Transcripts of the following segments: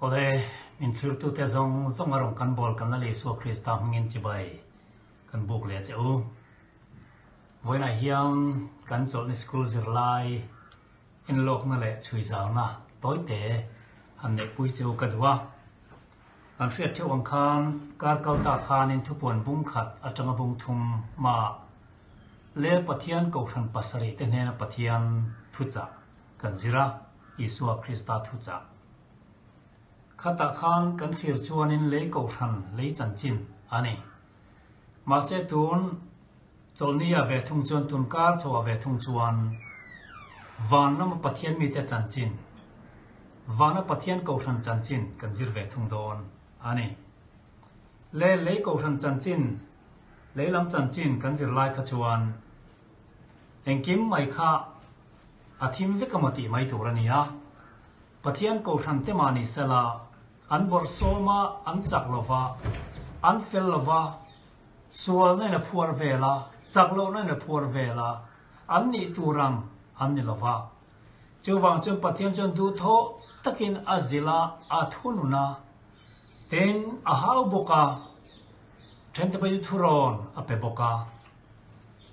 Awle, min thlirtute zawng zawng a rawn kan bawl kan Lal Isua Krista hmingin chibai kan buk leh che u. Vawiinah hian kan chawlhni school zirlai enlawkna leh chhuizauna tawite han neihpui che u ka duh a. Kan hriat theuh ang khan kar kal ta khanin thupuan bung khat atanga bung thum mah lel Pathian Kohhran pasarih te hnena Pathian thuchah kan zir a, Isua Krista thuchah. Khatah khan kan thlir chuanin lei Kohhran lei chanchin a ni. Mahse tun Chawlhnia ve thung chuan tun kar chhoah ve thung chuan van lama Pathian mite chanchin, vana Pathian Kohhran chanchin kan zir ve thung dawn a ni. Le lei Kohhran chanchin, lei lam chanchin kan zir lai kha chuan engkim mai kha a thim vek emaw tih mai tur a ni a. Pathian Kohhran te mah ni sela an bawrhsawm a, an chak lo va, an fel lo va, Sualna in a phuar vel a, chak lohna in a phuar vel a, an nih tur ang an ni lo va. Chuvang chuan Pathian chuan duhthawh takin a zilh a, a thunun a, tin a hau bawk a, thente pawh chu thurawn a pe bawk a.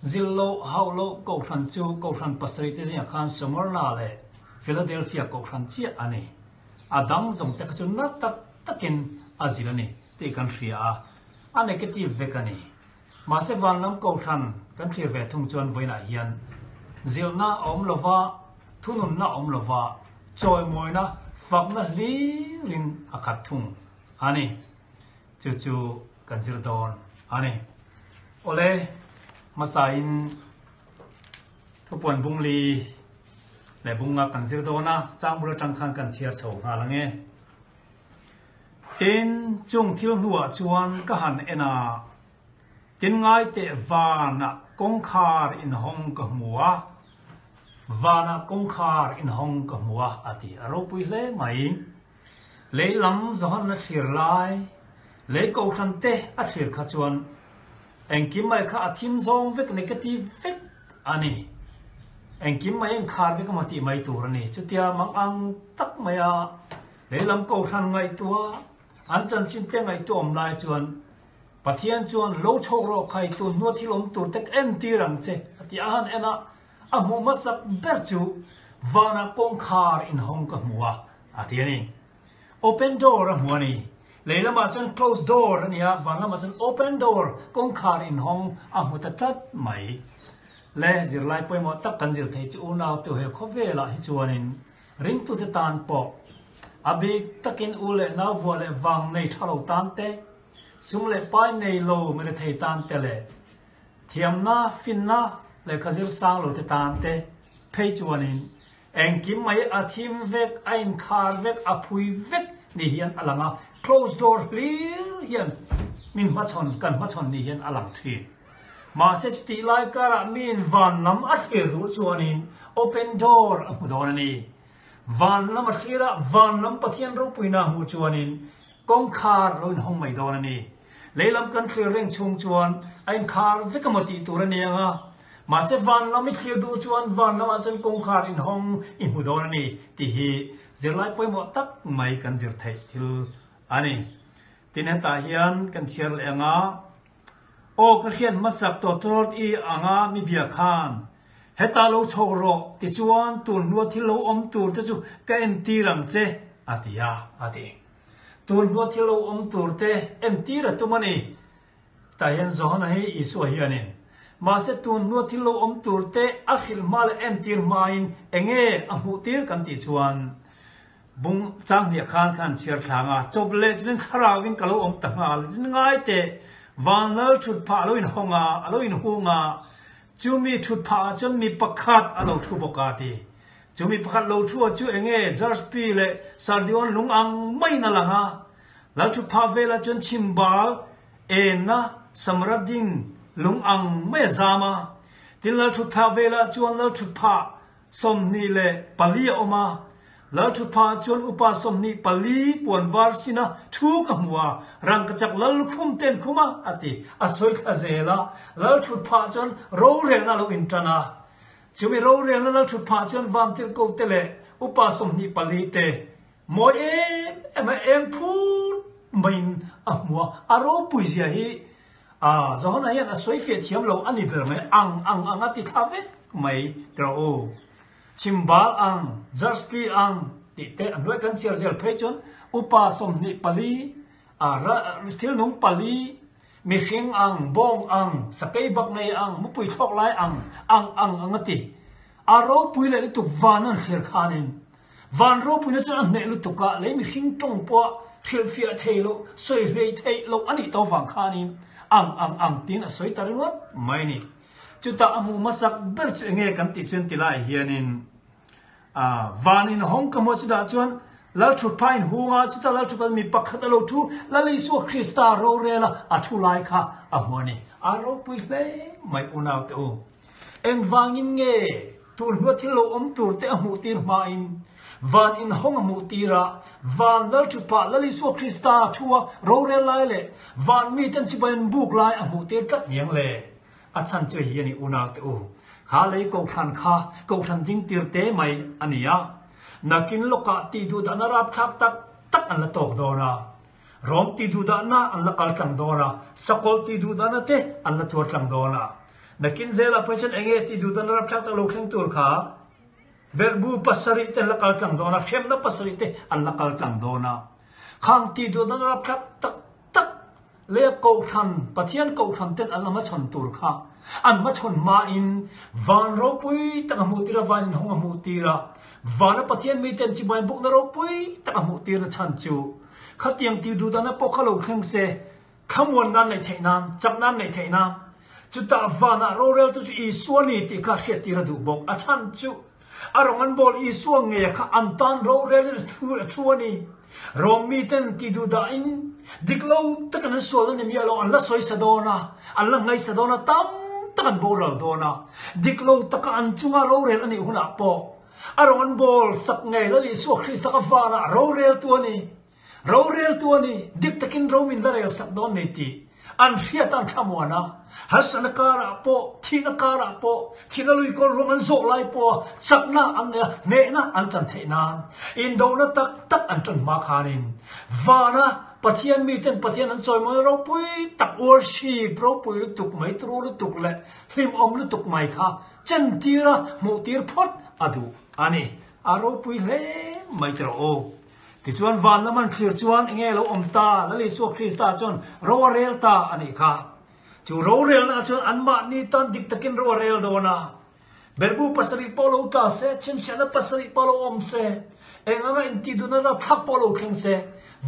Zilh loh, hauh loh Kohhran chu Kohhran pasarih te zingah khan Smyrna leh Philadelphia Kohhran chiah a ni. A dang zawng te kha chu na tak takin a zilh a ni tih kan hria a. A negative vek a ni. Mahse vanlam kohhran kan thlir ve thung chuan vawiinah hian zilhna a awm lova, thununna a awm lova, chawimawina, fakna hlirin a khat thung a ni. Chu chu kan zir dawn a ni. Awle, hmasain thupuan bungli leh bunga kan zir dawn a, changbul atang khan kan chhiar chho nghal ang e. Tin, chung thil hnuah chuan ka han en a, tin ngai teh vanah kawngkhar inhawng ka hmu a, vanah kawngkhar inhawng ka hmu a, a ti. A ropui hle mai. Lei lam Johanna thlir lai, lei kohhran te a thlir kha chuan engkim mai kha a thim zawng vek negative vek a ni. Engkim mai a inkhar vek emaw tih mai tur a ni. Chutia mang ang tak maia Lehlam Kohhran ngaihtuah, an chanchin te ngaihtuah awm lai chuan Pathian chuan lo chhawk rawh khai tun hnua thil awm tur te ka entir ang che a ti a han en a, a hmuh hmasak ber chu vanah kawngkhar inhawng ka hmu a a ti a ni. Open door a hmu a ni. Lei lamah chuan close door a ni a, van lamah chuan open door, kawngkhar inhawng a hmu ta tlat mai. Le zirlai pawimawh tak kan zir thei chu unau te he khawvelah hi chuanin Ringtute tan pawh, a bik takin u leh nau vua leh vang nei tha lo tan te, sum leh pai nei lo mirethei tan te leh thiamna, finna lehkha zir sang lo te tan te phei chuanin engkim mai a thim vek, a inkhar vek, a phui vek ni hian a lang a, close door hlir hian min hmachhawn, kan hmachhawn ni hian a lang thin. Mahse chutih lai karah miin van lam a thlir duh chuanin open door a hmu dawn a ni. Van lam a thlir a, van lam Pathian ropuina a hmuh chuanin kawngkhar lo inhawng mai dawn a ni. Lei lam kan thlir reng chhung chuan a inkhar vek emaw tih tur a ni ang a, mahse van lam i thlir duh chuan van lamah chuan kawngkhar inhawng i hmu dawn a ni tih hi zirlai pawimawh tak mai kan zir theih thil a ni. Tin hetah hian kan chhiar leh ang a. Aw ka hriat hmasak tawh tawt i anga mi bia khan hetah lo chho rawh tichuan tun hnua thil lo awm tur te chu ka entir ang che a ti a, a ti. Tun hnua thil lo awm tur te entir a tum a ni. Tah hian Johana hi Isua hianin mahse tun hnua thil lo awm tur te a hrilh hma leh entir hmain enge a hmuh tir kan tih chuan Bung changhniah khan khan chhiar thlang a, chawp leh chutin thlarauin ka lo awm ta nghal a, tin ngai teh, van lal thut phah a lo inhawng a, a lo inhung a, chu mi thut phah ah chuan mi pakhat a lo thu bawk a ti. Chu mi pakhat lo thu ah chu enge Jaspi leh Sardion lung ang maiin a lang a, lal thut phah velah chuan chhimbal enna Samrading lung ang mai a zam a, tin lal thut phah velah chuan lal thut phah 24 a awm a, Lalthupha chuan upa 24 puan var sina thu ka hmu a, rangkachak lallukhum te an khum a, a ti. A sawi thla zel a, Lalthupha chuan rorelna a lo intan a. Chumi rorelna Lalthupha chuan vantirhkote leh upa 24 te. Mawi em em a, eng phut maiin a hmu a, a ropui zia hi a Johana hian a sawi fiah thiam lo a ni ber mai, ang ang ang a ti thla vek mai tiraw u. Chhimbal ang, Jaspi ang tih te a hnuai kan chhiar zel phei chuan upa 24, a thil nung pali, mihring ang, bawng ang, sakei bak nei ang, mupui thlawk lai ang, ang ang ang a ti. A ropui leh lutuk van an thlir khanin Van ropuina chuan a hneh lutuk a, lei mihring tawng pawh hrilhfiah thei loh, sawi hlei theih loh a nih tawh vang khanin ang ang ang tiin a sawi ta ringawt mai a ni. Chutah a hmuh hmasak ber chu enge kan tih chuan ti laiah hianin van in hawng ka hmuh a, chutah chuan Lalthutpha in hung a, chutah Lalthutpha mi pakhat a lo thu, Lal Isua Krista rorela a thu lai kha a hmu a ni. A ropui hle mai unaute u. Engvangin nge tun hnua thil lo awm tur te a hmuh tir hmain van inhawng a hmuh tir a, van Lalṭhupa Lal Isua Krista thua rorel lai leh van miten chibai an buk lai a hmuh tir tlat ngiang le? A chhan chu hi a ni unaute u, kha lei kohhran kha kohhran ding tir te mai a ni a, nakin lawkah tih duhdahna rapthlak tak tak an la tawk dawn a. Rom ti duhdahna an la kal tlang dawn a, sakawlh ti duhdahna te an la tuar tlang dawn a. Nakin zelah pawh chuan enge ti duhdahna rapthlak tak lo thleng tur kha berhbu pasarih te an la kal tlang dawn a, hremna pasarih te an la kal tlang dawn a. Khang ti duhdahna rapthlak tak tak leh kohhran, Pathian kohhran ten an la hmachhawn tur kha an hmachhawn hmain van ropui tak a hmuh tir a, van inhawng a hmuh tir a, vana Pathian miten chibai bukna ropui tak a hmuh tirna chhan chu Khatiang tih duhdahna pawh kha lo thleng se, thlamuan nan neih theih nan, chak nan neih theih nan. Chutah vanah roreltu chu Isua ni tih kha hriattir a duh bawk. A chhan chu a rawng an bawl Isua ngeia kha an tan rorelin a thu a ni. Rawng miten tih duhdahin dik lo takin an sual a ni miah lo, an la sawisa dawn a, an la ngaisa dawn a, tam tak an boral dawn a. Dik lo taka an chunga rorel a nih hunah pawh A rawng an bawl sak ngei Lal Isua Krista ka vanah roreltu a ni. Roreltu a ni. Dik takin ro min la rel sak dawn nei tih an hriat a an thlamuan a. Harsatna karah pawh, thihna karah pawh, thihna lui kawl ruang an zawh lai pawha chakna an nei a, hnehna an chan theih nan indona tak tak an tan hma khanin vana Pathian miten Pathian an chawimawi ropui tak worship ropui lutuk mai turu lutuk leh hlimawm lutuk mai kha Chentir a, hmuhtir phawt a duh a ni. A ropui hle mai tiraw aw. Tichuan van lam an thlir chuan enge lo awm ta, Lal Isua Krista chuan ro a rel ta a nih kha. Chu rorelna ah chuan anmahni tan dik takin ro a rel dawn a. Berhbu pasarih pawh lo tla se, chhinchhiahna pasarih pawh lo awm se, eng anga intihduhna rapthlak pawh lo thleng se,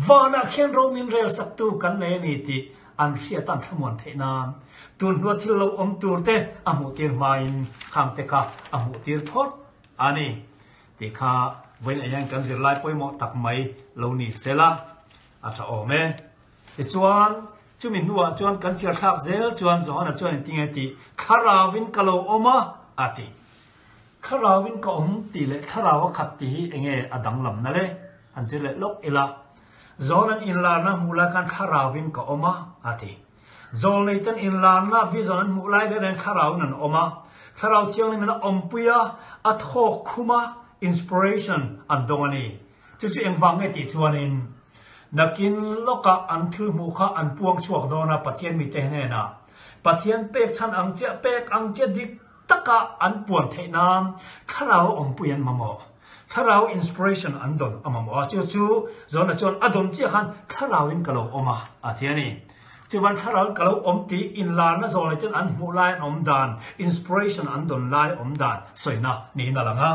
vanah khian ro min rel saktu kan nei a ni tih an hriat a an thlamuan theih nan tun hnua thil lo awm tur te a hmuh tir hmain khang te kha a hmuh tir phawt a ni tih kha vawiin ah hian kan zirlai pawimawh tak mai lo ni se la a tha awm e. Tichuan chumi hnuah chuan kan chhiar thlak zel chuan Johana chuan engtinge tih thlarauin ka lo awm a a ti. Thlarauin ka awm tih leh thlarau a khat tih hi enge a danglam na le? An zir leh lawk ila. Zawl an inlarna hmuh lai khan thlarauvin ka awm a, a ti. Zawlnei ten inlarna vision an hmuh lai reng reng thlarauvin an awm a. Thlarau Thianghlim in a awmpui a, a thawk khum a, inspiration an dawng a ni. Chu chu engvang nge tih chuanin nakin lawkah an thil hmuh kha an puang chhuak dawn a Pathian mite hnenah. Pathian pek chhan ang chiah pek ang chiah dik taka an puan theih nan thlarau awmpui an mamawh. Thlarau inspiration an dawn a mamawh a, chu chu John-a chuan a dawn chiah khan thlarauin ka lo awm a, a ti a ni. Chuvan thlarauin ka lo awm tih inlarna zawlnei ten an hmuh lai an awm dan, inspiration an dawn lai awm dan sawina niin a lang a.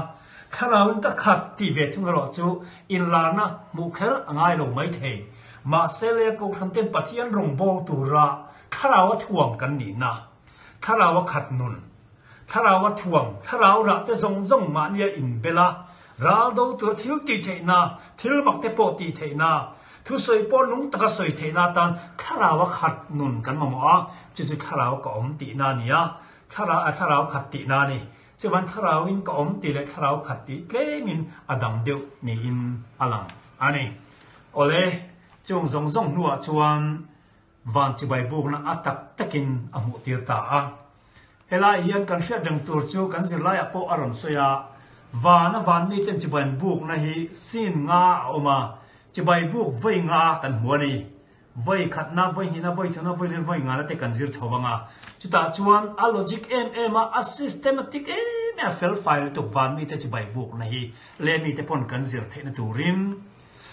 Thlarauin ka khat tih ve thung erawh chu inlarna hmuh kher a ngai lo maithei. Mahse le Kohhran ten Pathian rawngbâwl tura thlaraua thuam kan nihna, thlaraua khat nun, Thlarau a thuam, thlarau rah te zawng zawng mahni a inbel a, ral do tur thil tih theihna, thil mak te pawh tih theihna, thusawi pawh nung taka sawi theihna atan thlarau a khat nun kan mamawh a, chu chu thlarau ka awm tihna a ni a, thlarau a thlarau khat tihna a ni. Chuvan thlarauin ka awm tih leh thlarau khat tih tlemin a dang deuh niin a lang a ni. Awle, chung zawng zawng hnuah chuan Van chibai bukna a tak takin a hmuh tir ta a. Helai hian kan hriat reng tur chu kan zirlaiah pawh a rawn sawi a. Vana van miten chibai an bukna hi scene nga a awm a, chibai buk vawi nga kan hmu a ni. Vawi khatna, vawi hnihna, vawi thumna, vawi leh vawi ngana te kan zir chho vang a. Chutah chuan a logic em em a, a systematic em em a, fel fai lutuk van mite chibai bukna hi leh mite pawn kan zir theihna turin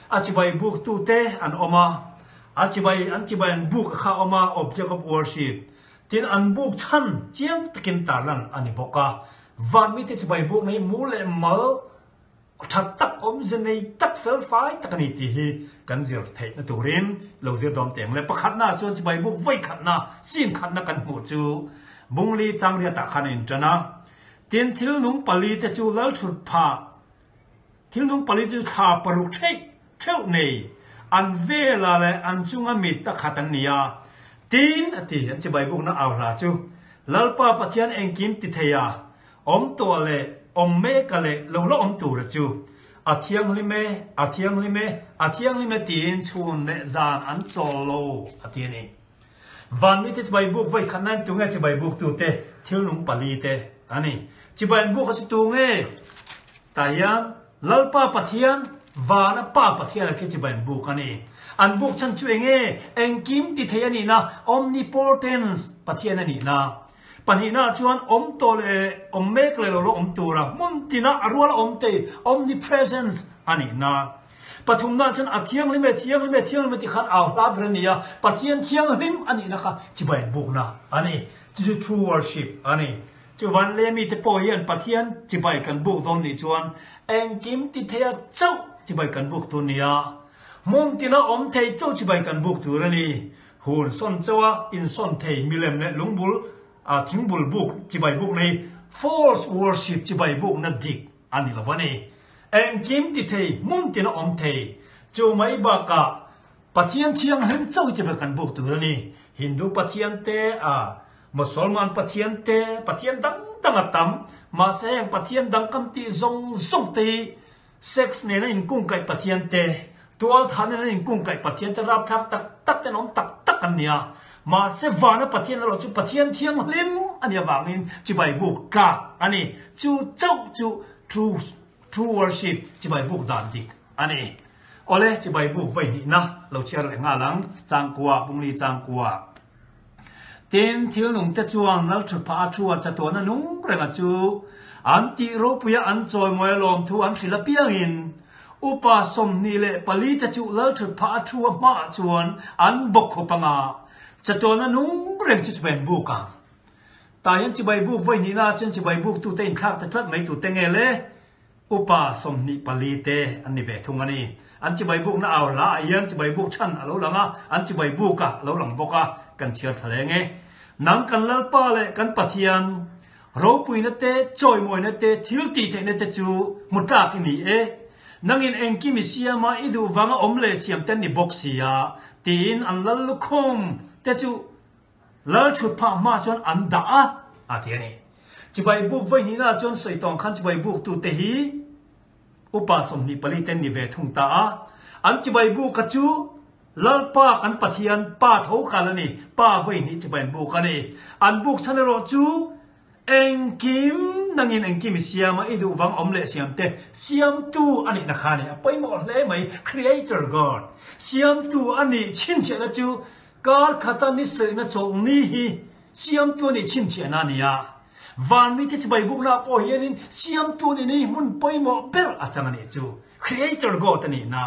a chibai buktute an awm a, a chibai an chibai an buk a kha a awm a, object of worship. Tin, an buk chhan chiang takin tarlan a ni bawk a. Van mite chibai bukna hi mu leh mal tha tak, awmze nei tak, fel fai tak a ni tih hi kan zir theihna turin lo zir dawm teh ang le. Pakhatnaah chuan chibai buk vawikhatna, sin khatna kan hmuh chu Bungli Changriatah khan a intan a. Tin, thil nung palite chu Lalthut phah Thil nung pali chu thla paruk theih theuh nei, an vela leh an chunga mit a khat an ni a. Tin, a ti, an chibai bukna au hla chu, Lalpa Pathian engkim ti thei a, awm tawh leh awm mek a leh lo la awm tura chu, a thianghlim e, a thianghlim e, a thianghlim e tiin chhun leh zan an chawl lo, a ti a ni. Van mite chibai buk vawi khat nain tunge chibai buk tute thil nung pali te a ni. Chibai an buk a chu tunge? Tah hian Lalpa Pathian, vana Pa Pathian a khi chibai an buk a ni. An buk chhan chu enge? Engkim ti thei a nihna, omnipotence, Pathian a nihna. Pahnihna chuan awm tawh leh awm mek leh lo la awm tura hmun tina a ruala awm thei, omnipresence, a nihna. Pathumna chuan a thianghlim e, thianghlim e, thianghlim e ti khan au hla ber a ni a, Pathian thianghlim a nihna kha chibai bukna a ni. Chu chu true worship a ni. Chuvan leh mite pawh hian Pathian chibai kan buk dawn nih chuan engkim ti theia chauh chibai kan buk tur nia. Hmun tina awm thei chauh chibai kan buk tur a ni. Hun sawn chauha insawn thei milem leh lungbul, thingbul buk chibai bukna hi false worship chibai bukna dik a ni lo a ni. Engkim ti thei, hmun tina awm thei. Chu mai bakah Pathian thianghlim chauh hi chibai kan buk tur a ni. Hindu Pathian te a, Mosolman Pathian te, Pathian dang dang a tam. Mahse heng Pathian dang kan tih zawng zawng te hi sex nena inkungkaih Pathian te, tualtha nena inkungkaih Pathian te rapthlak tak tak ten awm tak tak an ni a. Mahse vana Pathian erawh chu Pathian thianghlim a nih avangin chibai buk tlak a ni. Chu chauh chu true true worship chibai buk dan dik a ni. Awle chibai buk vawi hnihna lo chhiar leh nghal ang, Changkua, Bungli Changkua. Tin, thil nungte chuan Lalthutphah a thu a chatuan a nung reng a chu an tih ropuia an chawimawi a lawmthu an hrilh apiangin upa 24 te chu Lalthutphah a thu a hmaah chuan an bawk khup anga chatuan a nung reng chu chibai an buk ang. Tah hian chibai buk vawi hnihna ah chuan chibai buk tute inthlak ta tlat mai tute nge le? Upa 24 te an ni ve thung a ni. An chibai bukna au hla ah hian chibai buk chhan a lo lang a, an chibai buk a lo lang bawk a, kan chhiar thla leng e. Nang kan Lalpa leh kan Pathian, ropuina te, chawimawina te, thil tih theihna te chu hmu tlak i ni e. Nangin engkim i siam a, i duh vanga awm leh siam te an ni bawk si a, tiin an lal lukhum te chu Lal thut phah hma chuan an dah a, a ti a ni. Chibai buk vawi hnihna chuan sawi tawng khan chibai buk tute hi upa 24 ten ni ve thung ta a. An chibai buk kha chu Lalpa kan Pathian Pa tho khal a ni, Pa vawi hnih chibai an buk a ni. An buk chhan erawh chu Engkim nangin engkim i siam a, i duh vang awm leh siam te Siamtu a nihna kha a ni. A pawimawh hle mai, Creator God. Siamtu a nih chhinchhiahna chu kar khata ni sawihna chawlhni hi Siamtu a nih chhinchhiahna a ni a. Van mite chibai bukna pawh hianin Siamtu a nihna hi hmun pawimawh ber a chang a nih chu. Creator God a nihna.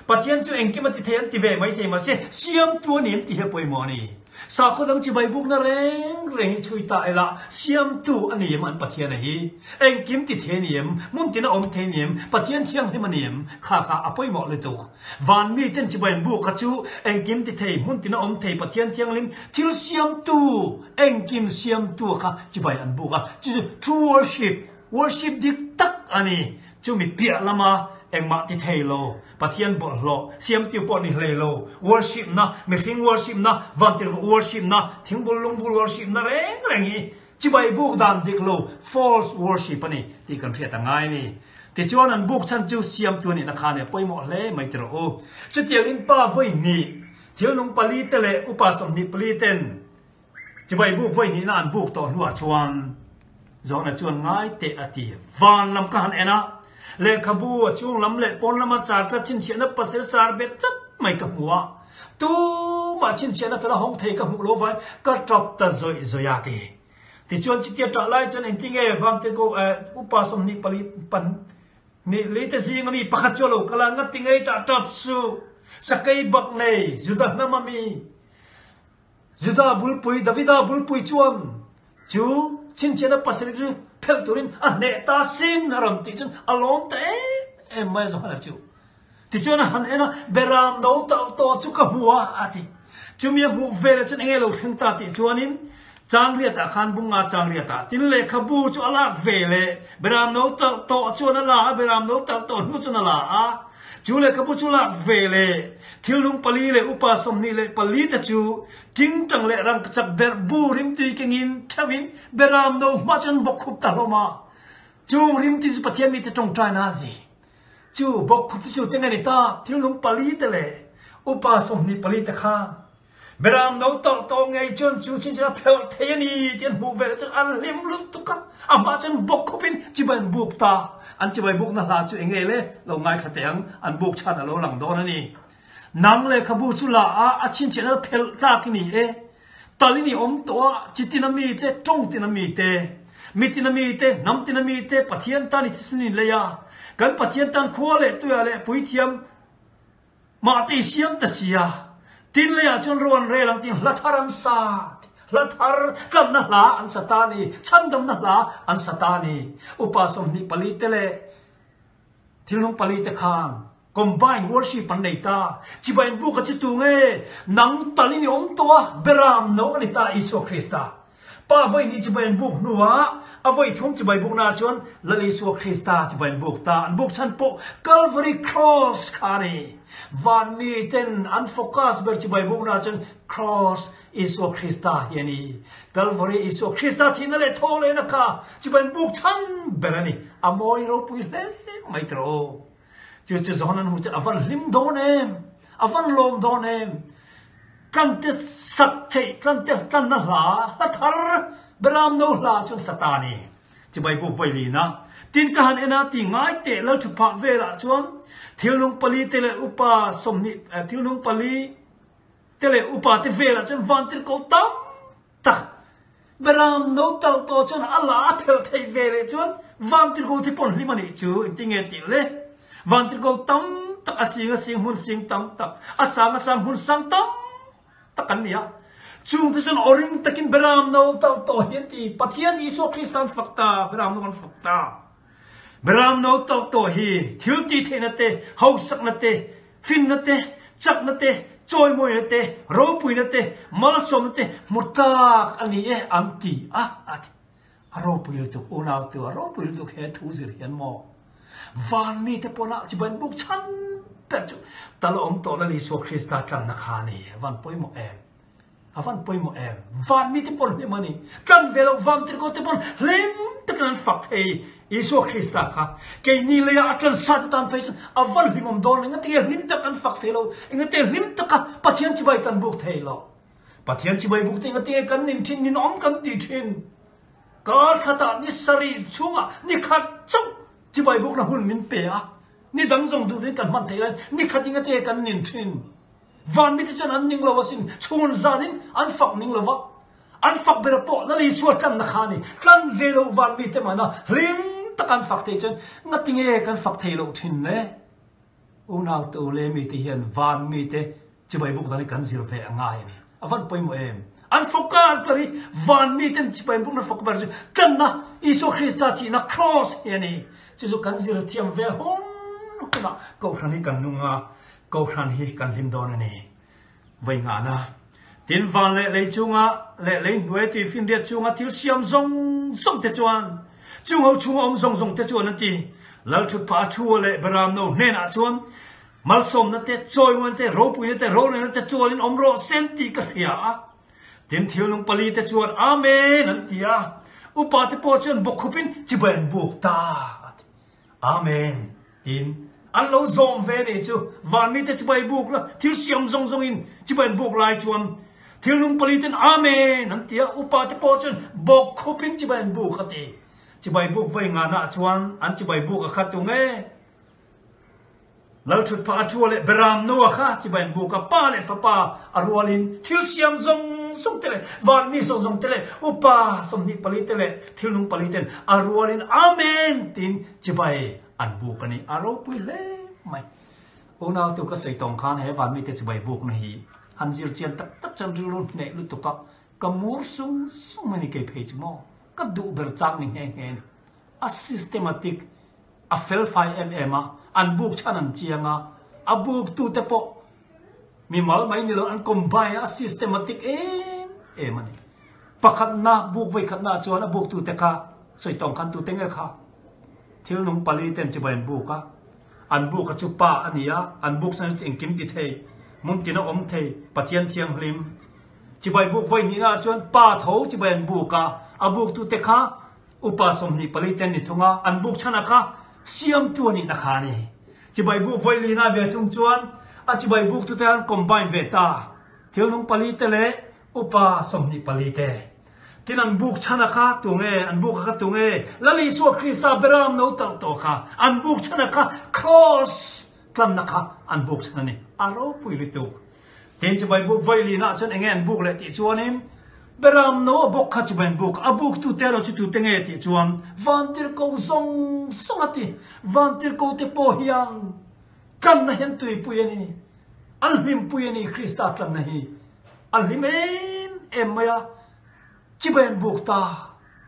Pathian chu engkim a ti thei an ti ve mai thei mahse siamtu a ni em tih hi a pawimawh a ni. Sakhaw dang chibai bukna reng reng hi chhui ta ila siamtu a ni em an Pathian a hi? Engkim ti thei a ni em? Hmun tina awm thei a ni em? Pathian thianghlim a ni em? Kha kha a pawimawh lutuk. Van mi ten chibai an buk kha chu engkim ti thei, hmun tina awm thei Pathian thianghlim thil siamtu, engkim siamtu a kha chibai an buk a. Chu chu true worship, worship dik tak a ni. Chumi piah lama engmah ti thei lo, Pathian bawlhhlawh, siamtu pawh ni hlei lo, worship na, mihring worship na, vantirhkoh worship na, thingbul lungbul worship na reng reng hi chibai buk dan dik lo, false worship a ni tih kan hriat a ngai a ni. Tichuan an buk chhan chu siamtu a nihna kha nia pawimawh hle mai ti rawh u. Chutiangin pa vawi hnih, thil nung pali te leh upa 24 ten chibai buk vawi hnihna an buk tawh hnuah chuan. Johana chuan ngai teh a ti. Van lam ka han en a, lehkhabu a chhung lam leh pawn lama char ka chhinchhiahna pasal char bet tlat mai ka hmu a. Tumah chhinchhiahna fel a hawng thei ka hmuh lo vain ka tap ta zawih zawih a ti. Tichuan chutia tah lai chuan engtinge Vangte ko upa 24 nih li te zing ami pakhat chu a lo kal a, ngati ngei tah tap suh, sakei bak nei Juda hnam ami Juda bulpui Davida bulpui chuan chu chhinchhiahna pasarih chu phelh turin a hneh ta sin a rawn tih chuan a lawm ta em em mai a Johana chu. Tichuan a han en a, Beram no talh tawh chu ka hmu a, a ti. Chumi a hmuh veleh chuan enge lo thleng ta tih chuanin Changriatah khan bunga Changriatah tin lehkhabu chu a lak veleh Beram no talh tawh chuan a la a, Beram no talh tawh hnu chuan a la a. Chu lehkhabu chu lak veleh thilnung pali leh upa 24 te chu tingtang leh rangkachak berh bu rimtui kengin theuhin Beram no hma chuan bawkkhup ta hlawm a. Chung rimtui chu Pathian mite tawngtaina a ni. Chu bawkkhup te chu teng a ni ta, thilnung pali te leh upa 24 te kha Beram no talh tawh ngei chuan chu chin a phelh thei a ni tih an hmuh veleh chuan an hlim lutuk a, a hmah chuan bawkkhupin chibai an buk ta. An chibai bukna hla chu eng nge le? Lo ngaithla teh ang, an buk chhan a lo lang dawn a ni. Nang lehkhabu chu la a, a chhinchhiahna phelh tlak i ni e. Tal in i awm tawh a, chi tina mite, tawng tina mite, mi tina mite, hnam tina mite Pathian tan i thisen in lei a, kan Pathian tan khua leh tuiah leh puithiam Mahte i siam ta si a, tin leiah chuan ro an rel ang tiin hla thar an sa, hla thar tlanna hla an sa ta a ni, chhandamna hla an sa ta a ni. Upa 24 te leh thilnung pali te khan combined worship an nei ta. Chibai in buk a chi tu nge? Nang talin i awm tawh a, beram no a ni ta Isua Krista. Pa vawi hnih chibai an buk hnuah a vawi thum chibai buknaah chuan Lal Isua Krista chibai an buk ta. An buk chhan pawh Calvary Cross kha a ni. Van miten an focus ber chibai buknaah chuan Cross Isua Krista hi a ni. Calvary Isua Krista thihna leh thaw lehna kha chibai an buk chhan ber a ni. A mawi ropui hle mai tawh aw. Chu chu zawn an hmuh chuan a van hlim dawn em? A van lawm dawn em? Tlante sak theih, tlante tlanna hla, hla thar, Beram no hla chuan sa ta a ni. Chibai buk vawi lin a. Tin ka han en a ti ngai teh lal thu phah velah chuan thilnung pali te leh upa 20, thilnung pali te leh upa te velah chuan vantir ko tam tak Beram no talh tawh chuan a la a phelh theih ve leh chuan Vantirhko thi pawn hlim a nih chu engtinge tih le? Vantirhko tam tak a sing a sing hmun sing tam tak, a sang a sang hmun sang tam tak an ni a. Chung te chuan aw ring takin Beram no talh tawh hi an ti. Pathian Isua Krista an fak ta, Beram no an fak ta. Beram no talh tawh hi thil tih theihna te, hausakna te, finna te, chakna te, chawimawina te, ropuina te, malsawmna te hmu tlak a ni e an ti a, a ti. A ropui lutuk unau tu, a ropui lutuk he thu zir hian maw? Van mite pawnah chibai buk chhan ber chu tal a awm tawh Lal Isua Krista tlanna kha a ni. Van pawimawh em? A van pawimawh em? Van mite pawn hlim a ni. Tlan ve loh van tirhkoh te pawn hlim takin an fak thei Isua Krista kha. Keini leia a tlan sa te tan phei chuan a van hlimawm dawn engati nge hlim tak an fak thei lo, engati nge hlim taka Pathian chibai kan buk thei lo. Pathian chibai buk te engati nge kan nin thin, ninawm kan ti thin. Kar khatah ni sarih chhungah ni khat chauh chibai bukna hun min pe a, ni dang zawng duh duhin kan hman thei lai, ni khat engati nge kan nin thin. Van mite chuan an ning lo asin, chhun zanin an fak ning lo va, an fak ber pawh Lal Isua tlanna kha a ni. Tlan ve lo van mite mana hlim taka an fak thei chuan ngatinge kan fak thei loh thin le? Unau tu le mite hian van mite chibai buk dan hi kan zir ve a ngai a ni. A van pawimawh em? An focus ber hi van miten chibai bukna fak ber chu tlanna Isua Krista thihna cross hi a ni. Chu chu kan zir thiam ve hun hunah Kohhran hi kan nung a, Kohhran hi kan hlim dawn a ni. Vawi nghahna. Tin van leh lei chunga leh lei hnuai tui finriat chunga thil siam zawng zawng te chuan chung ho chhunga awm zawng zawng te chuan an ti. Lal thutphah a thu a leh Beramno hnenah chuan malsawmna te, chawimuana te, ropuina te, rorelna te chuanin awm rawh se an tih ka hria a. Tin thil nung pali te chuan Amen an ti a. Upa te pawh chuan bawkkhupin chibai an buk ta a ti. Amen tiin an lo zawm ve nih chu. Van mite chibai buk la thil siam zawng zawng in chibai an buk lai chuan thil nung pali ten Amen an ti a, upa te pawh chuan bawk khup in chibai an buk a ti. Chibai buk vawi ngana chuan an chibai buk a kha tung e. Lalthut phah a thua leh Beram Noa kha chibai an buk a, pa leh fapa a rualin thil siam zawng zawng te leh vanmi zawng zawng te leh upa 24 te leh thilnung pali ten a rualin Amen tiin chibai an buk a ni. A ropui hle mai. Unautu ka sawi tawng khan he vanmite chibai bukna hi han zir chian tak tak chuan rilru hneh lutuk a, ka mur sung sung mai ni kei phei chu maw? Ka duh ber chang ni nghe nghe a ni. A systematic, a felfai em em a, an buk chhan an chiang a, a buktute pawh mimal mai ni lo an combine a, a systematic em em a ni. Pakhatna, buk vawikhatna ah chuan a buktute kha sawi tawng khan tute nge kha? Thil nung pali ten chibai an buk a, an buk a chu pa a ni a, an buk san chu engkim ti thei, hmun tin a awm thei, Pathian thianghlim. Chibai buk vawi hnihna ah chuan pa tho chibai an buk a, a buktute kha Upa 24 ten ni thung a, an buk chhan a kha siamtu a nihna kha a ni. Chibai buk vawi lina ve thung chuan a chibai buktute an combine ve ta, thil nung pali te leh upa 24 te. Tin an buk chhan a kha tunge, an buk a kha tunge, Lal Isua Krista Beram no talh tawh kha, an buk chhan a kha Kraws tlanna kha an buk chhan a ni. A ropui lutuk. Tin chibai buk vawi lina chuan enge an buk leh tih chuanin Beram no a bawk kha chibai an buk, a buk tute alo chu tute nge tih chuan Vantirhko zawng zawng a ti. Vantirhko te pawh hian tlanna hian tuipui a ni, an hlimpui a ni Krista tlanna hi. An hlim em em mai a, chibai an buk ta.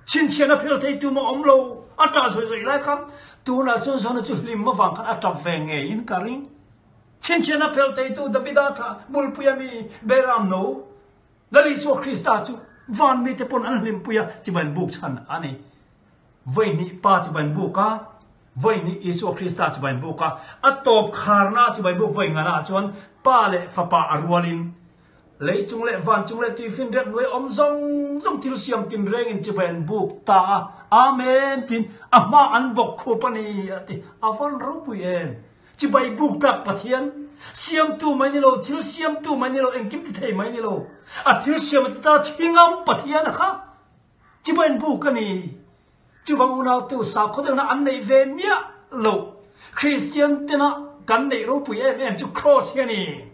Chhinchhiahna phel thei tum a awm lo, a tah zawih zawih lai khan tunah chuan Johana chu hlim avang khan a tap ve ngeiin ka ring. Chhinchhiahna phel theitu Davida thlah bulpui a mi Beram no, Lal Isua Krista chu van mite pawn an hlimpui a, chibai buk chhan a ni. Vawihnih Pa chibai buk a, vawihnih Isua Krista chibai buk a, a tawp kharna chibai buk vawi ngana chuan Pa leh Fapa a rualin lei chung leh van chung leh tuifinriat hnuai awm zawng zawng thil siam tinrengin chibai an buk ta a, Amen tiin a hma an bawk khup a ni a ti. A van ropui em! Chibai buk tlak Pathian, siamtu mai ni lo, thil siamtu mai ni lo, engkim ti thei mai ni lo, a thil siam a ti ta thingam Pathian a kha chibai buk a ni. Chuvang unautu sakhaw deuhna an neih ve miah lo. Kristian tena kan neih ropui em em chu Kraws hi a ni.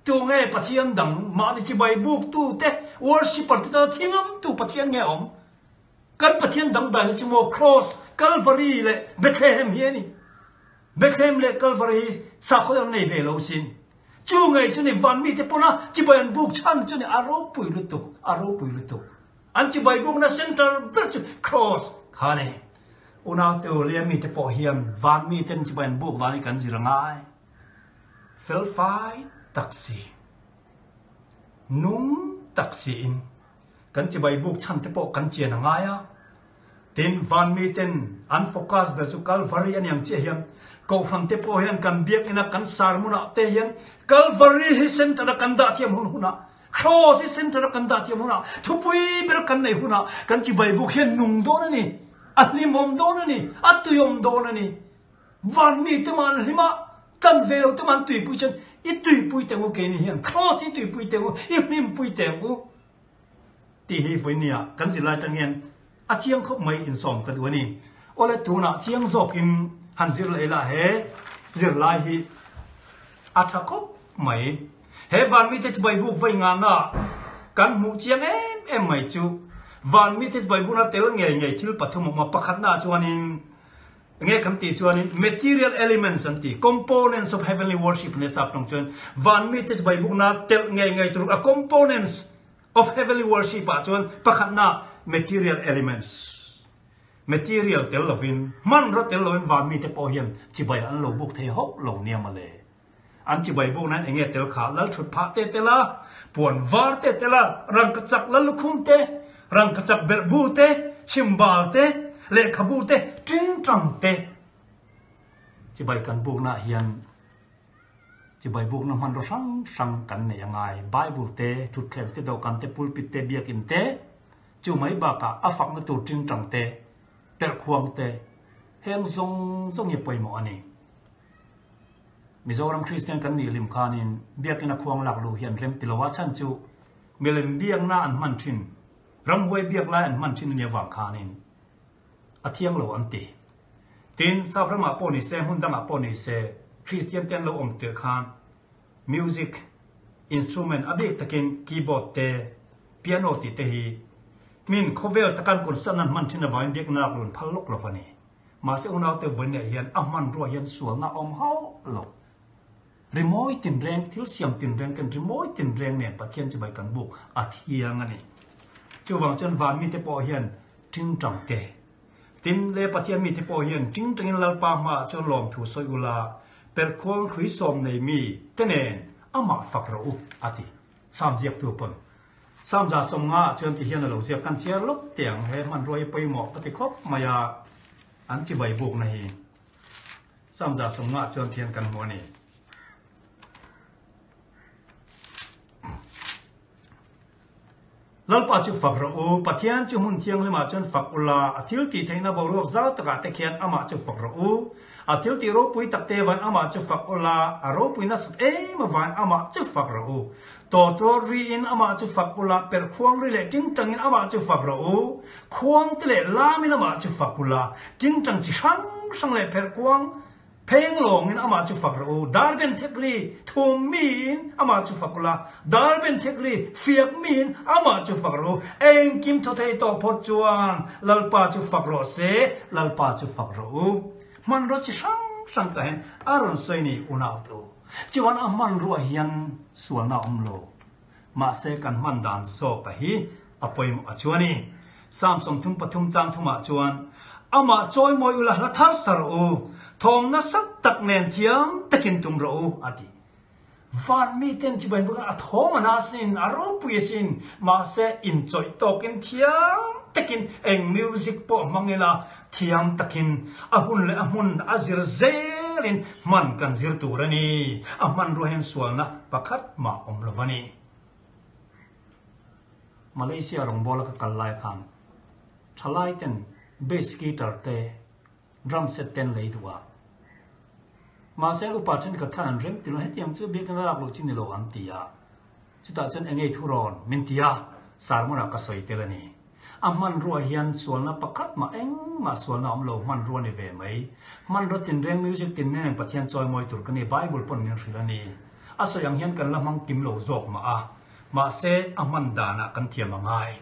Tunge Pathian dang mahni chibai buktu te, worshipper te tana thingamtu Pathian nge awm? Kan Pathian dangdaina chu maw Kraws, Kalvari leh Bethlehem hi a ni. Bethlehem leh Kalvari hi sakhaw an nei ve lo sin. Chu ngei chu ni van mite pawna chibai an buk chhan chu ni a ropui lutuk, a ropui lutuk. An chibai bukna center ber chu Kraws kha a ni. Unaute leh mite pawh hian van miten chibai an buk dan hi kan zir a ngai. Felfai tak si, nung tak siin. Kan chibai buk chhan te pawh kan chian a ngai a. Tin, van miten an focus ber chu Kalvari a niang chiah hian Kohhran te pawh hian kan biakina kan sermon ah te hian Kalvari hi center a kan dah thiam hun hunah, Kraws hi center a kan dah thiam hunah, thupui ber kan nei hunah kan chibai buk hian nung dawn a ni, a hlimawm dawn a ni, a tuiawm dawn a ni. Van mite mah an hlim a, kan ve lo te mah an tuipui chuan i tuipui teng u keini hian Kraws hi tuipui teng u, i hlimpui teng u. Tih hi vawinia kan zirlai tang hian a chiang khawp mai insawm ka duh a ni. Awle tunah chiang zawkin han zir leh ila he zirlai hi a tha khawp mai. He Vanmite chibai buk vawi ngana kan hmuh chiang em em mai chu Vanmite chibai bukna tel ngei ngei thil pathum a awm a, pakhatna chuanin Nge kan tih chuanin material elements an ti, components of heavenly worship nia sap tawng chuan van mite chibai bukna telh ngei ngei tur a components of heavenly worship ah chuan pakhatna material elements material tel lovin hmanraw tel lovin van mite pawh hian chibai an lo buk thei hauh lo nia mawle. An chibai buk nan enge tel kha lal thut phah te tel a, puan var te tel a, rangkachak lal lukhum te, rangkachak berh bu te, chhimbal te, lehkhabu te, tingtang te. Chibai kan buknaah hian chibai bukna hmanraw hrang hrang kan nei a ngai. Bible te, thutthleng te, dawhkan te, pulpit te, biakin te, chu mai bakah a fakna tur tingtang te, perhkhuang te, heng zawng zawng hi a pawimawh a ni. Mizoram Kristian kan nih hlim khanin biakina khuang lak luh hi an rem ti lo a, chhan chu milem biakna an hman thin, ramhuai biak lai an hman thin a nih avang khanin. A thiang lo an ti. Tin, Sap ramah pawh ni se, hmun dangah pawh ni se, Kristian te an lo awm tirh khan music instrument a bik takin keyboard te, piano tih te hi min khawvel taka an concert nan hman thin avangin biakna lak lun phal lawk lo a ni. Mahse unaute vawiinah hian a hmanrua hian sualna a awm hauh lo. Rimawi tinreng, thil siam tinreng ten rimawi tinreng nen Pathian chibai kan buk a thiang a ni. Chuvang chuan van mite pawh hian tingtang te, tin le Pathian mite pawh hian tingtangin Lalpa hmaah chuan lawmthu sawi ula, perhkhuang hrui sawm nei mi te nen amah fak rawh u, a ti. Sam ziaktu pawn Sam 150 ah chuan ti hian a lo ziak kan chhiar lawk teh ang he hmanrua hi pawimawh ka ti khawp mai a, an chibai bukna hi. Sam 150 ah chuan thian kan hmu a ni. Lalpa chu fak rawh u, Pathian chu hmun thianghlimah chuan fak u la, a thil tih theihna boruak zau takah te khian amah chu fak rawh u. A thil tih ropui tak te van amah chu fak u la, a ropui nasat em avangin amah chu fak rawh u. Tawtawt riin amah chu fak u la, perhkhuang ri leh tingtangin amah chu fak rawh u. Khuang te leh lamin amah chu fak u la, tingtang chi hrang hrang leh pherhkuang Pheng lawngin amah chu fak rawh u, dar ben thek ri thum miin amah chu fak ula, dar ben thek ri fiak miin amah chu fak rawh u, engkim thaw thei tawh phawt chuan Lalpa chu fak rawh se, Lalpa chu fak rawh u. Hmanrua chi hrang hrang tah hian a rawn sawi ni unaute u. Chuan a hmanrua hian sualna a awm lo. Mahse kan hman dan zawka hi a pawimawh a chuan i. Psalm 33 chang thumah chuan, Amah chawimawi ula hla thar sa rawh u, thawm nasa tak nen thiam takin tum rawh u, a ti. Van miten chibai bawk a thawm a na sin, a ropui asin, mahse inchawih tawkin thiam takin eng music pawh hmang ila thiam takin a hun leh a hmun a zir zelin hman kan zir tur a ni. A hmanrua hian sualna pakhat mah awm lo a ni. Malaysia rawngbawla ka kal lai khan thalai ten bass guitar te drum set ten lei duh a. Mahse upa thenkhat khan an rem ti lo, hetiang chu biakina lak loh chi ni lo an ti a. Chutah chuan engei thu rawn min ti a, sermon ah ka sawi tel a ni. A hmanrua hian sualna pakhat mah engmah sualna a awm lo, hmanrua ni ve mai. Hmanrua tinreng music tin nen Pathian chawimawi tur ka ni, Bible pawn min hrilh a ni. A sawi ang hian kan la hmang kim lo zawk mah a. Mahse, a hman danah kan thiam a ngai.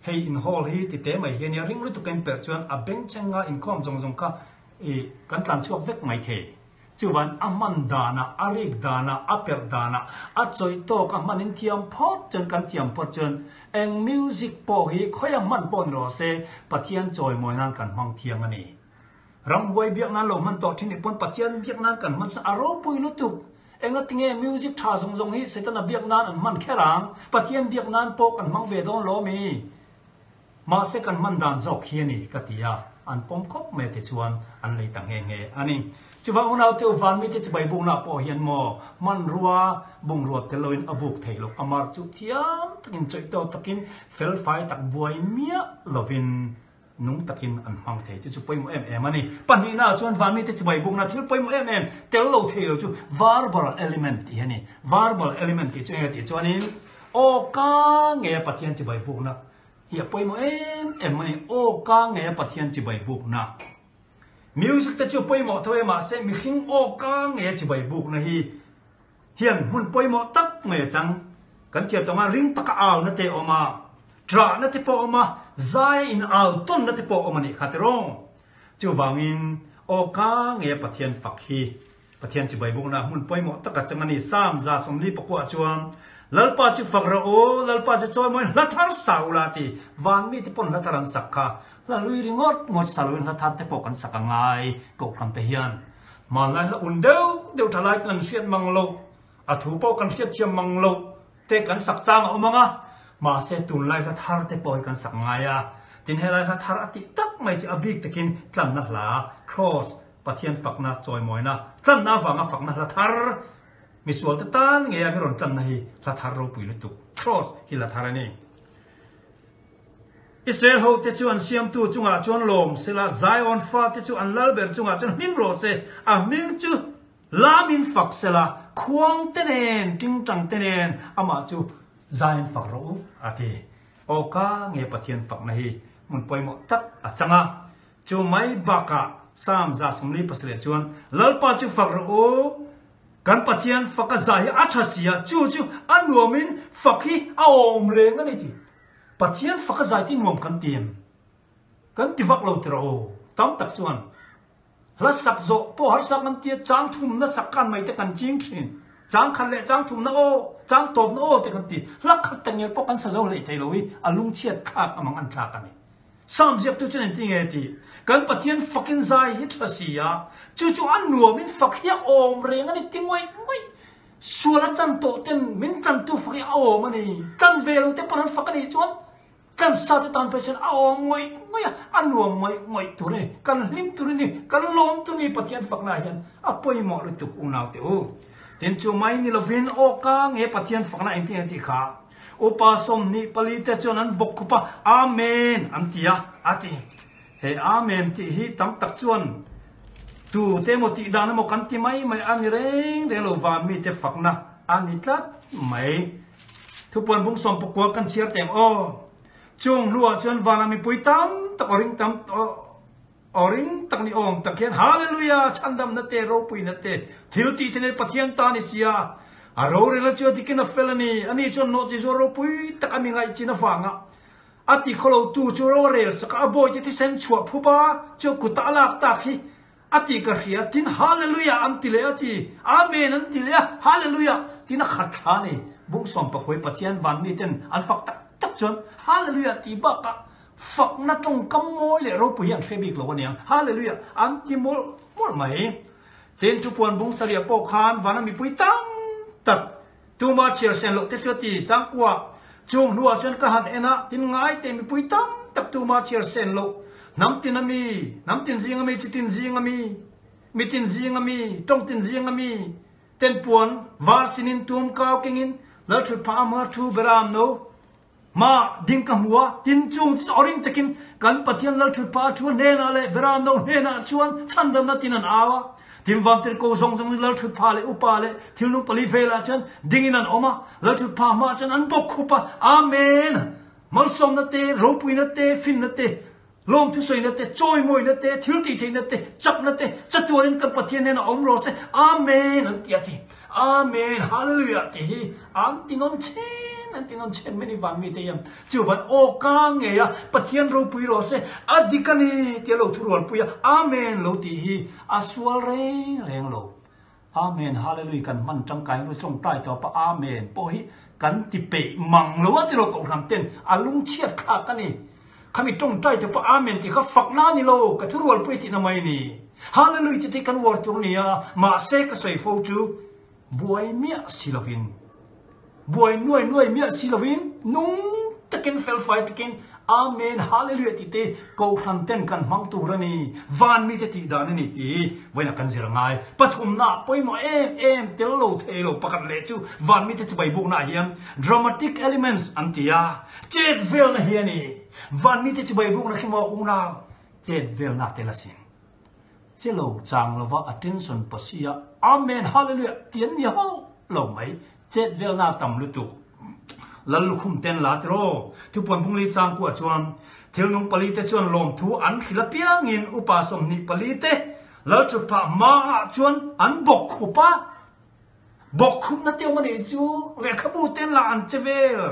Hei in hall hi ti te mai hi a nia, ring lutuk in perh chuan a bengchheng nga inkhawm zawng zawng kha i kan tlan chhuak vek mai thei. Chuvan a hman danah, a rik danah, a perh danah, a chawih tawk a hman in thiam phawt chuan kan thiam phawt chuan eng music pawh hi khawi a hman pawh ni rawh se Pathian chawimawi nan kan hmang thiang a ni. Ramhuai biak nan lo hman tawh thin nih pawn Pathian biak nan kan hman chuan a ropui lutuk. Engatinge music tha zawng zawng hi Setana biak nan an hman kher ang? Pathian biak nan pawh kan hmang ve dawn lo mi? Mahse kan hman dan zawk hi a ni ka ti a, an pawm khawp mai a ti chuan an lei ta nghe nghe a ni. Chuvang unaute u vanmite chibai buknaah pawh hian maw hmanrua bungrua tel loin a buk theih loh, a mar chu thiam takin chawih tawk takin felfai tak buai miah lovin nung takin an hmang thei chu chu pawimawh em em a ni. Pahnihnaah chuan vanmite chibai bukna thil pawimawh em em tel lo thei lo chu verbal element tih hi a ni. Verbal element tih chu eng nge tih chuanin aw ka nge a Pathian chibai bukna hi a pawimawh em em a ni. Aw ka nge a Pathian chibai bukna. Music te chu pawimawh tho e mahse mihring aw ka nge a chibai bukna hi hian hmun pawimawh tak mai a chang. Kan chhiar tawng a, ring taka auna te a awm a, ṭahna te pawh a awm a, zaia in au tawnna te pawh a awm a nih kha tiraw. Chuvangin aw ka nge Pathian fak hi Pathian chibai bawkna hmun pawimawh tak a chang a ni. Psalm 144 chuan, Lalpa chu fak rawh u, Lalpa chu chawimawiin hla thar sa ula ti. Van mite pawn hla thar an sak kha. Hla hlui ringawt ngawt sa loin hla thar te pawh kan sak a ngai kohhran te hian. Hmanlai hla un deuh deuh tha lai kan hriat mang loh, a thu pawh kan hriat thiam mang loh te kan sak chang a awm ang a, mahse tunlai hla thar te pawh hi kan sak ngai a. Tin helai hla thar a tih tak mai chu a bik takin tlanna hla, Cross, Pathian fakna, chawimawina, tlanna avanga fakna hla thar, misualte tan ngeia mi rawn tlanna hi hla thar ropui lutuk, Cross, hi hla thar a ni. Israel hote chu an siamtu chungah chuan lawm sela, Zion fate chu an lal ber chungah chuan hlim rawh se, a hming chu lamin fak sela, khuang te nen, tingtang te nen amah chu Zion fak rawh u, a ti. Aw ka nge Pathian fakna hi hmun pawimawh tak a chang a. Chu mai bakah Psalm 147 chuan, Lalpa chu fak rawh u, kan Pathian fak a zah hi a tha si a, chu chu a nuamin fak hi a awm reng a ni ti. Pathian fak a zai ti nuam kan ti em? Kan ti vak lo ti rawh u. Tam tak chuan hla sak zawh pawh harsa kan tia chang thumna sak kan mai te kan ching thin. Chang khat leh chang thumna aw, chang tawpna aw te kan ti. Hla khat tak ngial pawh kan sa zo hlei thei lo hi a lungchhiat thlak a mang an thlak a ni. Psalm ziaktu chuan engtin nge ti? Kan Pathian fakin zai hi tha si a, chu chu a nuamin fak hi a awm reng a ni ti ngawih ngawih. Sual a tan tawh ten min tantu fak hi a awm a ni. Tan ve lo te pawn an fak a nih chuan Kan sate tan phei chuan a awm ngawih ngawih a, a nuam ngawih ngawih tur a ni, kan hlim tur a ni, kan lawm tur a ni Pathian fakna ah hian a pawimawh lutuk unaute u. Tin chu mai ni lovin aw ka nge Pathian fakna engtin nge tih kha upa 24 te chuan an bawk khup a, Amen an ti a, a ti. He Amen tih hi tam tak chuan tu te emaw tih dan emaw kan ti mai mai a ni reng reng lo van mite fakna a ni tlat mai. Thupuan bung 19 kan chhiar teng aw. Chung hnuah chuan vanah mipui tam tak aw ring tam aw ring tak ni awm tak hian Hallelujah chhandamna te ropuina te thil tih thenin Pathian ta ni sia a rorelna chu a dikin a fel a ni. Ani chuan nawhchi zuar ropui tak a mi ngaih chin avanga a ti khawlo tu chu ro a rel sak a, a bawite thisen chhuah phup a chu kutah a lak tak hi A ti ka hria, tin Hallelujah an ti leh a ti, Amen an ti leh a, Hallelujah tin a khat thla a ni. Bung sawmpakuai Pathian van miten an fak tak tak chuan Hallelujah tih bakah fakna tawngkam mawi leh ropui hi an hre bik lo aniang, Hallelujah an ti mawlh mawlh mai. Tin thupuan bung sarih pawh khan vana mipui tam tak tuma chhiar sen loh te chu a ti changkua. Chung hnuah chuan ka han en a, tin ngai te mipui tam tak tuma chhiar sen loh, hnam tin a mi, hnam tin zing a mi, chi tin zing a mi, mi tin zing a mi, tawng tin zing a mi, ten puan var sinin tum kau kengin Lalthut phah a hma thu beram no hma ding ka hmu a, tin chung chu awring takin kan Pathian Lalthut phah a thu hnenah leh beram no hnenah chuan chhandamna tin an au a. Tin vantirhko zawng zawng chu Lalthutpha leh upa leh thilnung pali velah chuan dingin an awm a, Lalthutpha hmaah chuan an bawk khup a, Amen! Malsawmna te, ropuina te, finna te, lawmthusawina te, chawimawina te, thiltihtheihna te, chakna te, chatuanin kan Pathian hnenah awm rawh se, Amen! an ti a ti. Amen! Hallelujah! tih hi an ti nawn chhen, an ti nawn chhen mai ni van mite hian. Chuvan aw ka ngei a, Pathian ropui rawh se, a dik a ni tia lo thurualpui a, Amen lo tih hi a sual reng reng lo. Amen, Hallelujah kan hman tangkai hnu tawngtai tawp a, Amen pawh hi kan ti peih mang lo a ti lo Kohhran ten a lungchhiat thlak a ni. Khami tawngtai tawp a Amen tih kha fakna a ni lo, ka thurualpui tihna mai a ni. Hallelujah tih te hi kan uar tur a ni a, mahse ka sawi fo chu buai miah si lovin. Buai nuai nuai miah si lovin nung takin felfai takin Amen Hallelujah tih te Kohhran ten kan hmang tur a ni, van mite tih dan a ni tih vawiinah kan zir a ngai. Pathumna pawimawh em em tel lo thei lo pakhat leh chu van mite chibai buknaah hian dramatic elements an ti a, chet velna hi a ni. Van mite chibai bukna khi maw unau chet velna tel asin. Che lo chang lova attention pasi a Amen Hallelujah ti an ni hauh lo mai. Chet velna tam lutuk. Lal lukhum ten la tiraw? Thupuan bungli changkuah chuan thil nung pali te chuan lawmthu an hrilh apiangin upa 24 te lal thutphah hmaah chuan an bawk khup a. Bawk khupna te awm a nih chu lehkhabu ten lah an che vel.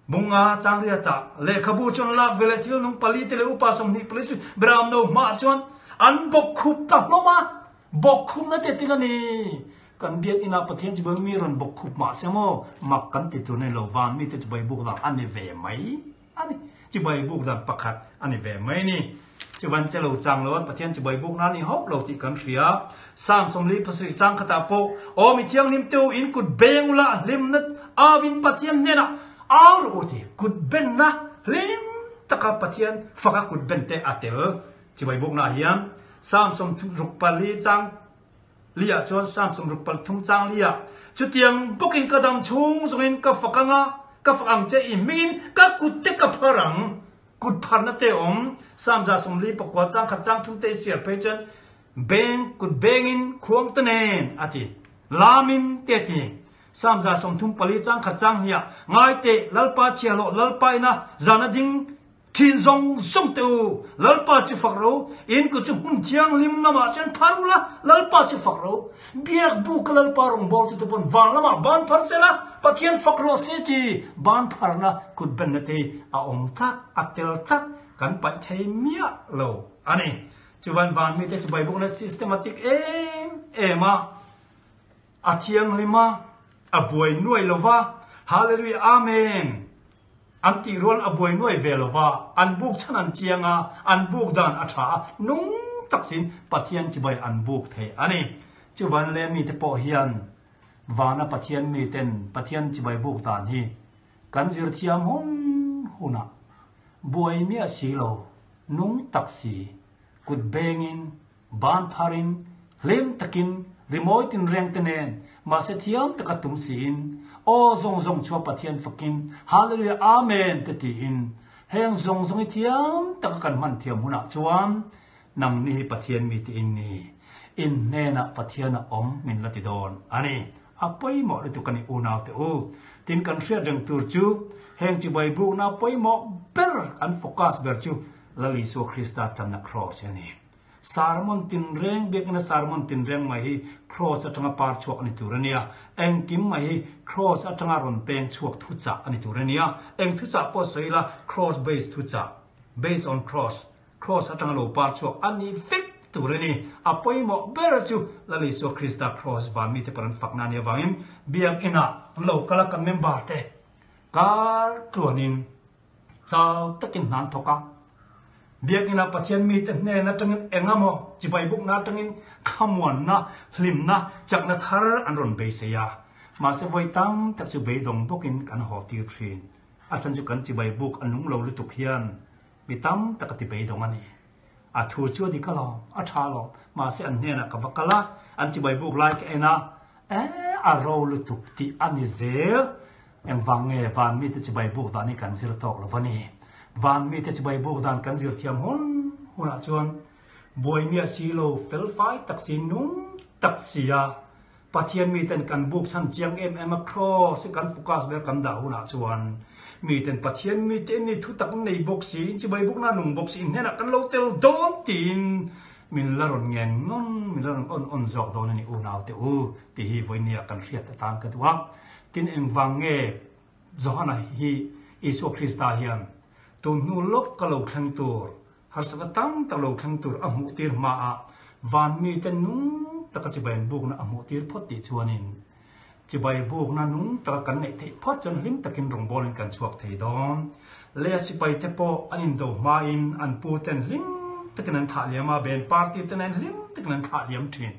Bunga changriatah lehkhabu chuan lak ve leh thil nung pali te leh upa 24 chu Beramno hmaah chuan an bawk khup ta hlawm a. Bawk khupna te ting a ni. Kan biakinah Pathian chibai mi rawn bawk khup mah se maw, mak kan ti tur a ni lo, van mite chibai buk dan a ni ve mai a ni. Chibai buk dan pakhat a ni ve mai a ni. Chuvan che lo chang lo an Pathian chibai buk nan i hawp lo tih kan hria. Psalm 47 chang khatah pawh, Aw mi thianghlim te u, in kut beng ula hlimna avin Pathian hnenah au rawh u ti. Kut benna hlim taka Pathian faka kut ben te a tel. Chibai buknaah hian Psalm 64 chang Liah chuan Psalm 63 chang liah, Chutiang bawkin ka dam chhung zawngin ka fak ang a, ka fak ang che i hmingin ka kut te ka phar ang. Kut pharna te awm. Psalm 149 chang khat chang thum te i siar phei chuan beng kut bengin khuang te nen a ti. Lamin te a ti. Psalm 134 chang khat chang hniah, Ngai teh, Lalpa chhiahhlawh, Lalpa ina zana ding. Thin zawng zawng te u, Lalpa chu fak ro, in kut chu hmun thianghlim lamah chuan phar ula, Lalpa chu fak ro. Biak buk ka Lalpa rawngbawltu te pawn van lamah ban phar se la, Pathian fak rawh se chi ban pharna kut benna te hi a awm tlat, a tel tlat, kan paih thei miah lo a ni. Chuvan van mite chu Baibukna systematic em em a, a thianghlim a, a buai nuai lo va, Hallelujah Amen! An tih rual a buai nuai ve lo va, an buk chhan an chiang a, an buk dan a tha a, nung tak siin Pathian chibai an buk thei a ni. Chuvan leh mite pawh hian vana Pathian miten Pathian chibai buk dan hi kan zir thiam hun hunah buai miah si lo, nung tak si, kut bengin Ban pharin, hlim takin, rimawi tinreng te nen, mahse thiam taka tum siin, Aw zawng zawng chua Pathian fakin, Hallelujah Amen te tiin, heng zawng zawng hi thiam taka kan hman thiam hunah chuan nangni hi Pathian mi te in ni, in hnenah Pathian a awm min la ti dawn a ni. A pawimawh lutuk a ni unau te u. Tin kan hriat reng tur chu heng chibai bukna pawimawh ber kan focus ber chu Lal Isua Krista tlanna Kraws hi a ni. Sermon tinreng biakina sermon tinreng mai hi Kraws atanga par chhuak a ni tur a nia. Engkim mai hi Kraws atanga rawn peng chhuak thuchah a ni tur a nia. Eng thuchah pawh sawi ila Kraws based thuchah, based on Kraws, Kraws atanga lo par chhuak a ni vek tur a ni. A pawimawh ber chu Lal Isua Krista Kraws van mite pawn an fakna a nih avangin biakinah an lo kal a kan member te kar tluanin Chau takin hna an thawk a. Biakinn ah Pathian mite hnen atangin eng emaw chibai bukna atangin thlamuanna, hlimna, chakna thar an rawn beisei a. Mahse vawi tam tak chu beidawng bawkin kan haw tir thin. A chhan chu kan chibai buk a nung lo lutuk hian mi tam tak a ti beidawng a ni. A thu chu a dik alawm, a tha alawm. Mahse an hnenah ka va kal a, an chibai buk lai ka en a, eh a ro lutuk tih a ni zel. Engvang nge van mite chibai buk dan hi kan zir tawk lo va ni? Van mite chibai buk dan kan zir thiam hun hunah chuan buai miah si lo, felfai tak si, nung tak si a Pathian miten kan buk chhan chiang em em a cross hi kan focus ber kan dah hunah chuan miten Pathian mite in ni thu tak nei bawk si, in chibai bukna nung bawk si, in hnenah kan lo tel dawn tiin min la rawn ngen nawn, min la rawn awn awn zawk dawn a ni unaute u tih hi vawinia kan hriat atan ka duh a. Tin engvang nge Johana hi Isua Krista hian tun hnu lawk ka lo thleng tur, harsatna tam tak lo thleng tur a hmuh tir hmaah van mite nung taka chibai bukna a hmuh tir phawt tih chuanin chibai bukna nung taka kan neih theih phawt chuan hlim takin rawngbawlin kan chhuak thei dawn. Lea sipai te pawh an indo hmain an pu ten hlim takin an thlah liam a, Ben party te nen hlim takin an thlah liam thin.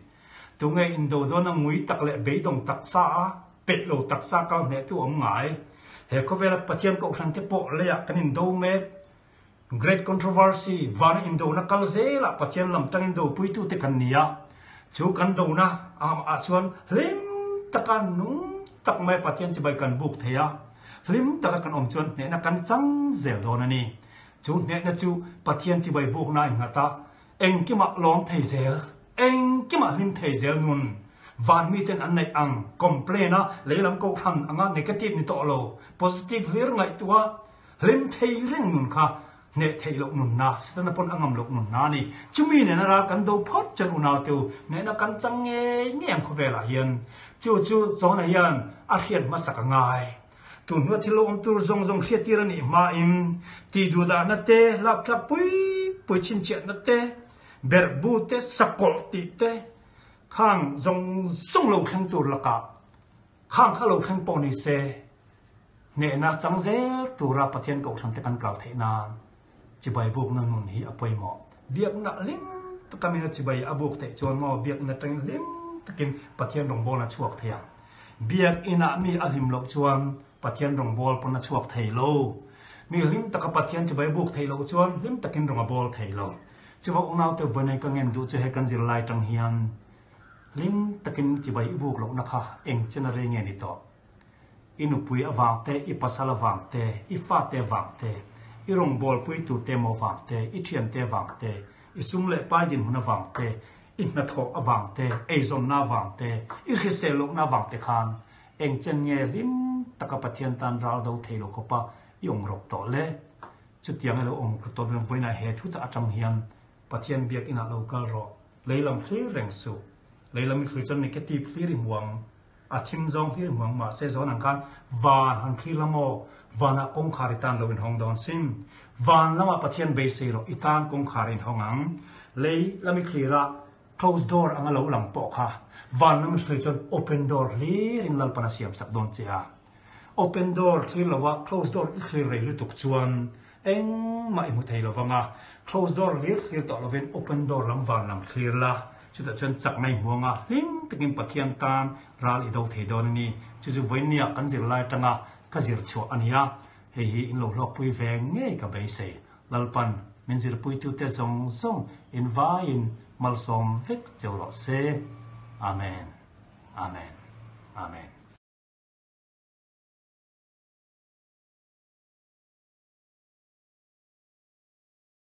Tunge indo dawn a ngui tak leh beidawng taksa a peih lo taksa kal hnehtu awm ngai? He khawvela Pathian kohhran te pawh leiah kan indo mek. Great Controversy, vana indona kal zelah Pathian lam tangin dopuitute kan ni a. Chu kan dona ah chuan hlim taka nung tak mai Pathian chibai kan buk thei a. Hlim taka kan awm chuan hnehna kan chang zel dawn a ni. Chu hnehna chu Pathian chibai bukna a innghat a. Engkimah lawm thei zel, engkimah hlim thei zel nun van miten an neih ang complain a leilam kohhran anga negative ni tawh lo, positive hlir ngaihtuah hlim thei reng nun kha hneh theih loh nunna, Setana pawn a ngam loh nunna a ni. Chumi nena ral kan do phawt chuan unaute u, hnehna kan chang ngei ngei ang khawvelah hian. Chu chu John-a hian a hriat hmasak a ngai. Tun hnua thil lo awm tur zawng zawng hriattir a nih hmain tihduhdahna te, hlapthlak pui pui chhinchhiahna te, berhbu te, sakawlh tih te khang zawng zawng lo thleng tur lakah khang kha lo thleng pawh ni se hnehna chang zel tura Pathian kohhran te kan kal theih nan chibai bukna nun hi a pawimawh. Biakna hlim taka mina chibai a buk theih chuan maw biakna atangin hlim takin Pathian rawngbawlna a chhuak thei ang. Biak inah mi a hlim loh chuan Pathian rawngbâwl pawn a chhuak thei lo. Mi hlim taka Pathian chibai buk theih loh chuan hlim takin rawng a bâwl thei lo. Chuva unaute vawiin ka ngen duh chu he kan zirlai tang hian hlim takin chibai i buk lohna kha eng chen a rei nge ni tawh? I nupui avang te, i pasal avang te, i fate avang te, i rawngbâwlpuitute emaw avang te, i thiante avang te, i sum leh pai dinhmun avang te, I hnathawh avang te, eizawnna avang te, i hrisel lohna avang te khan eng chen nge hlim taka Pathian tan ral do thei lo khawpa i awm rawk tawh le? Chutiang ilo awm ka tawn hian vawiinah he thuchah atang hian Pathian biakinah lo kal rawh. Lei lam thlir reng suh. Lei lam i thlir chuan negative hlir i hmu ang. A thim zawng hlir i hmu ang. Mahse zawn ang khan van han thlir la maw? Vanah kawngkhar i tan lo inhawng dawn sin. Van lamah Pathian beisei rawh i tan kawngkhar i inhawng ang. Lei lam i thlir a close door anga lo lang pawh kha van lam i thlir chuan open door hlirin Lalpan a siamsak dawn che a. Open door thlir lo a close door i thlir rei lutuk chuan engmah i hmu thei lo vang a, close door hlir thlir tawh lovin open door lam van lam thlir la, chutah chuan chakna i hmu ang a, hlim takin Pathian tan ral i do thei dawn a ni. Chu chu vawinia kan zirlai atanga ka zir chhuah a ni a, hei hi in lo hlawkpui ve ngei ka beisei. Lalpan min zirpuitute zawng zawng invaiin malsawm vek cheu rawh se. Amen. Amen. Amen.